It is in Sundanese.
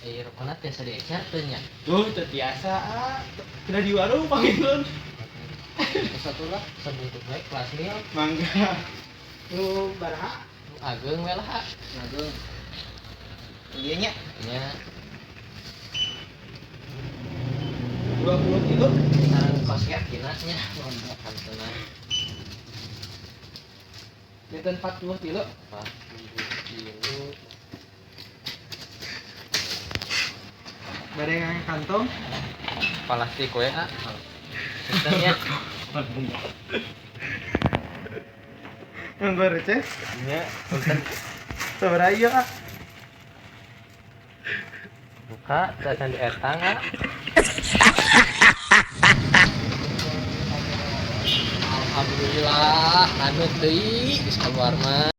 Eh, rokona tiasa diecer teu nya? Tuh, teu tiasa ah. Kena di warung panggilun. Satu lah, sebungkus we kelas mil. Mangga. Nu baraha? Nu ageng we lah. Ageng. Ieu nya. Nya. 20 kilo. Sareng kos kakina nya. Kantuna. Janten 40 kilo. 40 kilo. Bade kantong. Plastik we ah. Punten nya. Nganggo receh. Nya, punten. Sabaraha ieu ah? Buka, teu acan dietang ah. Alhamdulillah, anut deui geus keluar mah.